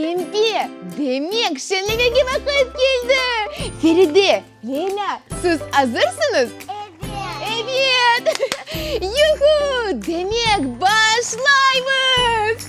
Şembe, demek, şenlemege vaqıt keldi! Feride, Leylâ, siz azırsıñız? Evet! Evet! Yuhu! Demek, başlaymız!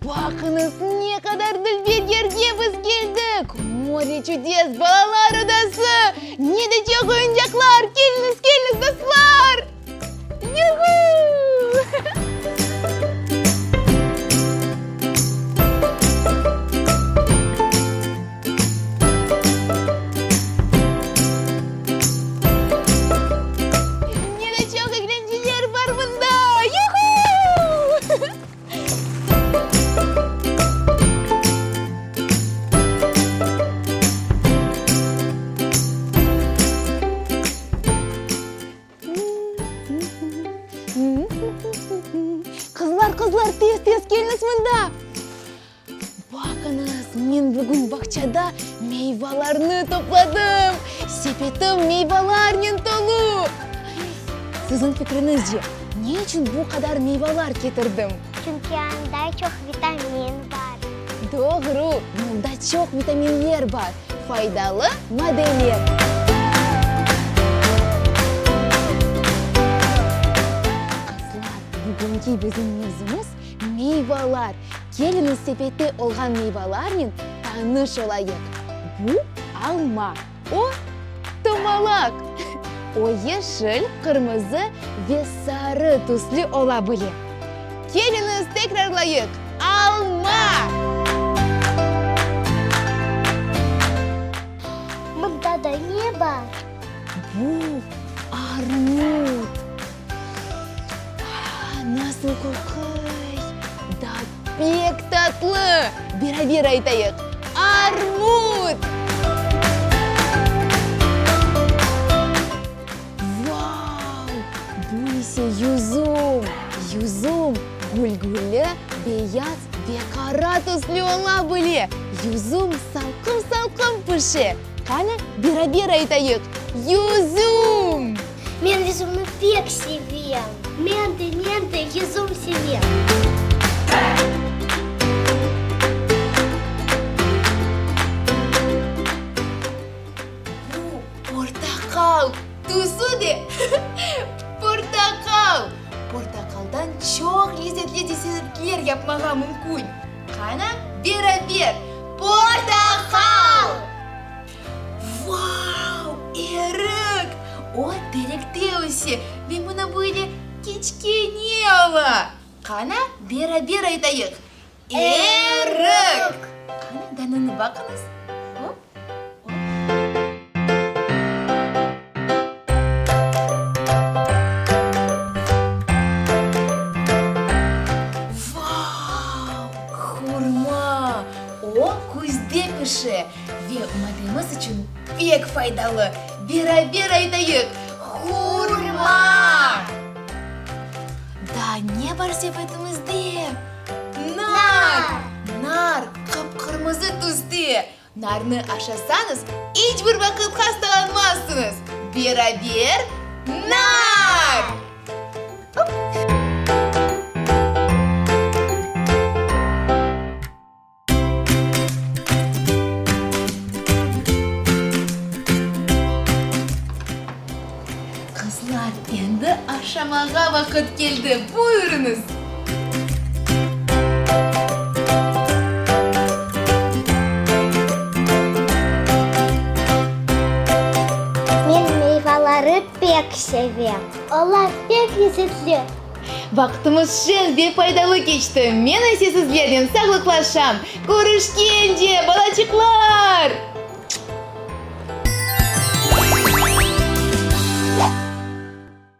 Baqıñız, ne qadar dülber yerge biz keldik! More çudes, balalar odası! Ne de çoq oyuncaqlar! Keliñiz, keliñiz, dostlar! Yuhu! Ne de çoq eglenceler bar mında! Yuhu! Qızlar, qızlar, tez-tez keliñiz mında! Baqıñız, men bugün bağçada meyvalarnı topladım! Sepetim meyvalarnen tolu! Siziñ fikriñizce, ne içün bu qadar meyvalar ketirdim? Çünki anda çoq vitamin bar. Doğru, mında çoq vitaminler bar, faydalı maddeler. Qızlar, bugünki bizim mevzumız, meyvalar. Keliñiz sepette olğan meyvalarnen tanış olayıq. Bu, alma. O, tomalaq. O, yeşil, qırmızı ve sarı tüslü ola bile. Keliñiz tekrarlayıq, alma! Mında da ne bar? Bu, armut. Nasıl qoquy! Daa pek tatlı! Beraber aytayıq, Armut! Vau! Bu ise yüzüm! Yüzüm gül-güllü, beyaz ve qara tüslü ola bile. Yüzüm salqım-salqım pişe. Qani, beraber aytayıq, Yüzüm! Men yüzümni pek sevem. Men de, men de yüzüm sevem. Bu portaqal, tüsü de portaqal. Portaqaldan çoq lezetli desertler yapmağa mümkün. Qana, beraber, Portaqal! Vau, erik! O, terekte öse ve mına böyle kiçkene ola. Qana, beraber aytayıq, Erik! Qana, danını baqıñız. Hop, hop. Vau, hurma! O, küzde pişe ve mademiz içün pek faydalı. Beraber aytayıq, Hurma! Daa ne bar sepetimizde? Nar! Nar qıp-qırmızı tüste. Narnı aşasañız, iç bir vaqıt hastalanmazsıñız. Beraber, Nar! Qızlar, endi aşamağa vaqıt keldi, buyurıñız! Men meyvaları pek sevem. Olar pek lezetli. Vaqtımız şeñ ve faydalı keçti. Men ise sizlernen sağlıqlaşam. Körüşkence, balaçıqlar!